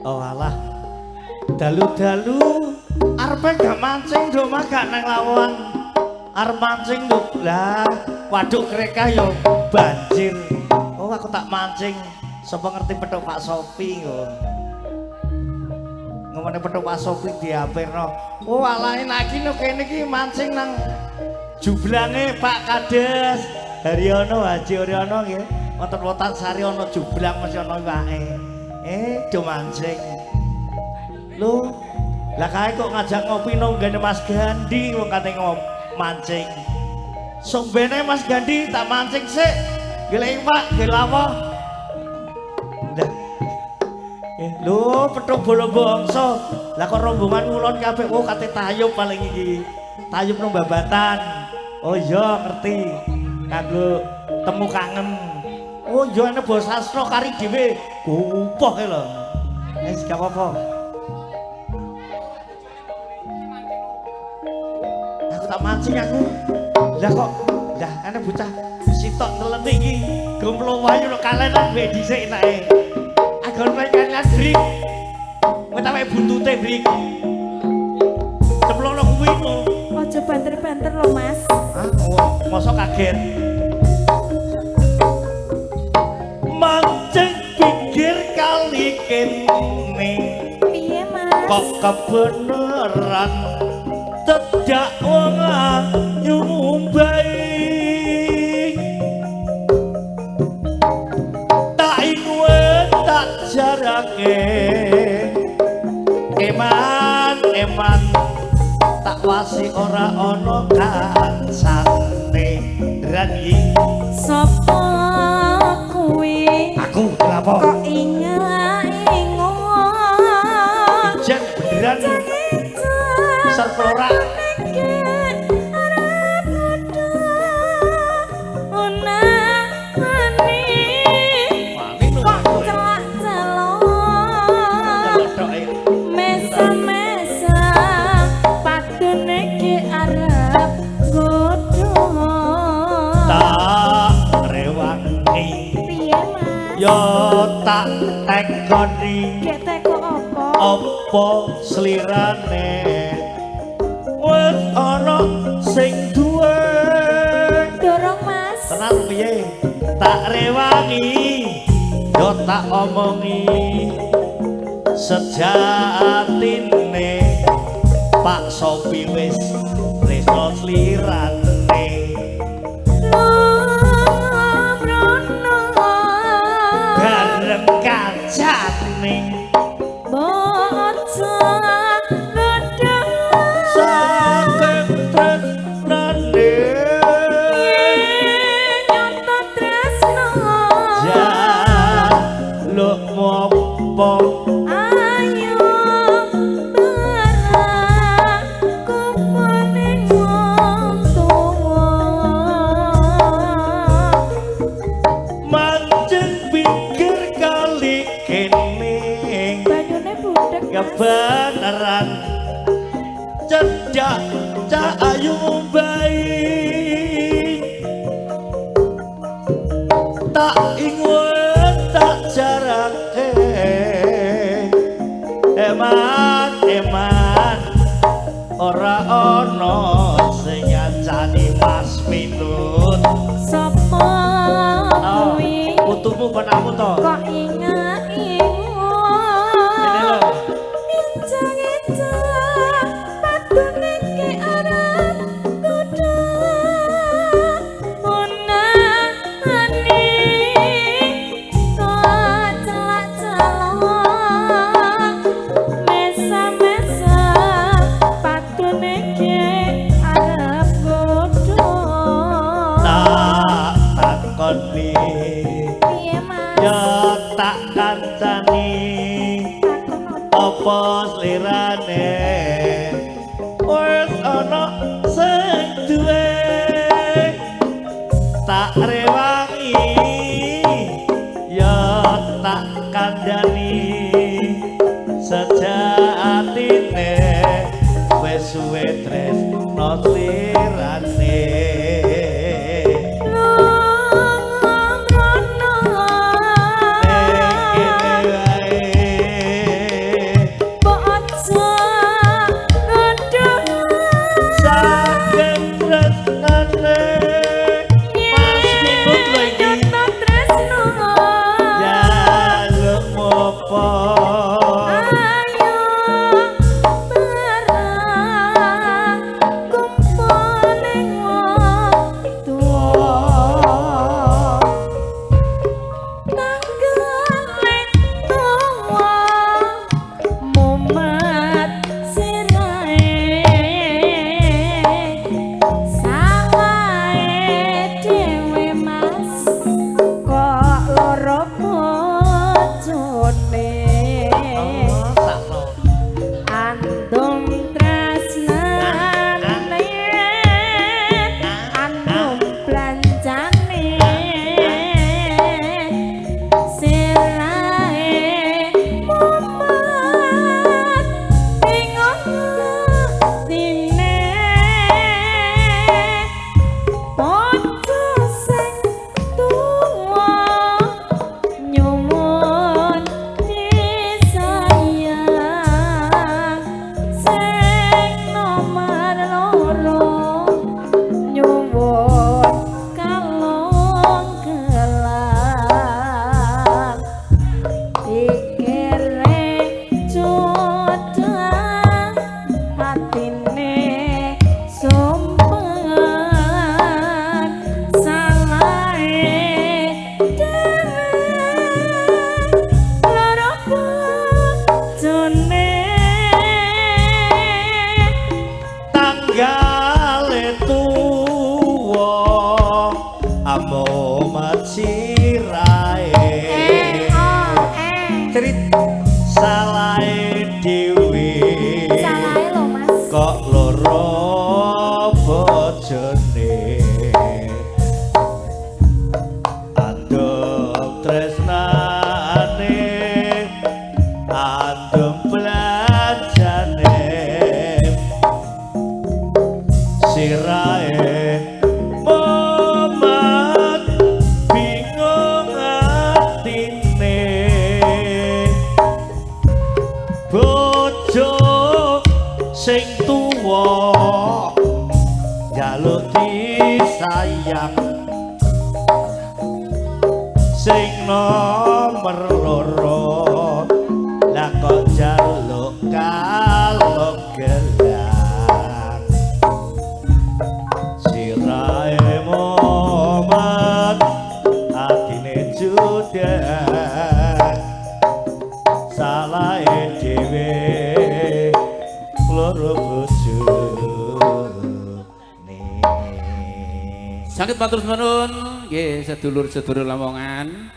Oh alah. Dalu-dalu arepe gak mancing nduk mah gak nang lawan. Arep mancing nduk. Lah, waduk Krekah yo banjir. Oh aku tak mancing. Sapa ngerti petuk Pak Sopi nggo. Ngomongane petuk Pak Sopi diapirno. Oh alah enak iki no kene iki mancing nang jublange Pak Kades Haryono Haji Haryono nggih. Wonten Wotan Sari ana jublang mesti ana iwake. Do mancing. Lho, lah kae kok ngajak ngopi nang nggene Mas Gandhi wong kate mancing. Sombene Mas Gandhi tak mancing sik. Golek iwak, nggih lawuh. Lah. Lho, petuk bolo bangsa. Lah kok rombongan ngulon kabeh oh kate tayub paling iki. Tayub nang babatan. Oh iya ngerti. Kanggo temu kangen. Oh iya ana basa sastra kari dhewe. Gopoh kae lho. Wis gak apa-apa. Aku tak mancing aku. Lah kok lah ana bocah sitok nelen iki. Gomplo wayu lho kalenan wae dhisik enake. Agon wae kalenan brik. Kowe tak wae buntute brik. Ceplokno kuwi lho. Aja banter-banter lho, Mas. Hah? Oh, mosok kaget. Mancing pinggir kali kene. Piye, Mas? Kok kebeneran cedak wong ayu mumbai. Tak inwe tak jarake. Eman eman tak wasi ora ana kancane. Rani sapa kuwi? Aku kenapa? Kok inga-inga? Ijen beneran serplora. Yo tak tekoni. Gek teko apa? Apa slirane? Wis ana sing duwe. Dorong, Mas. Tenan piye? Tak rewangi, yo tak omongi. Sejatine Pak Sopi wis tresno slirane. Bareng kancane bocah gedhe saking tresnane nyoto tresno jaluk mopo ayo bareng kumpul wong tuwa mancing pinggir kali kene banyune budhek kebenaran cedak cah ayu mumbai tak ingwen tak jarake eman eman ora ana sing ngancani Mas Pinut. Sapa kuwi? Putumu konamu to? Kok inga-inga? Ngene lho. Incang-incang padune ke arep godha munane kok celak-celok mesa-mesa padune ke arep godha. Tak takoni. Piye, Mas? Ya tak kancani. Takon apa? Apa slirane wis ana sing duwe tak rewangi ya tak kandhani sejatine wis suwe tresno slirane. Lunga mrono Ning kene wae. Sing tuwa njaluk disayang, sing nomor loro lah kok jaluk kalung gelang. Sirahe mumet, atine judek, salahe dhewe loro bojone. Sanget matur nuwun nggih sedulur-sedulur Lamongan.